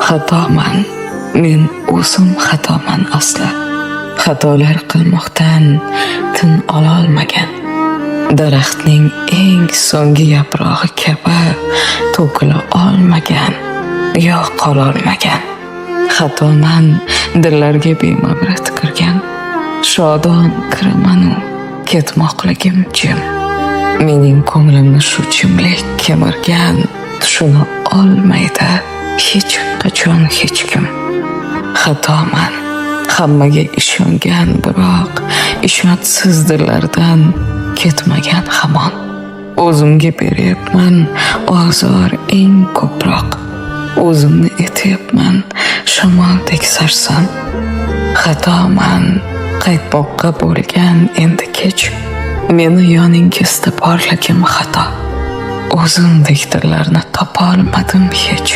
Xatoman, men o'zim xatoman asli. Xatolar qilmoqdan tin ololmagan. Daraxtning eng so'nggi yaprog'i kabi to'kila olmagan, yo qololmagan. Xatoman, dillarga bemavrid kirgan. Shodon kiramanu ketmoqligim jim. Mening ko'nglimni shu jimlik kemirgan, tushuna olmaydi hech qachon hech kim. Xatoman, hammaga ishongan, biroq ishonchsiz dillardan ketmagan hamon. O'zimga beryapman ozor eng ko'proq. O'zimni etyapman shamoldek sarson. Xatoman, qaytmoqqa bo'lgan endi kech. Meni yoningizda borligim xato. O'zimdek dillarni topolmadim hech.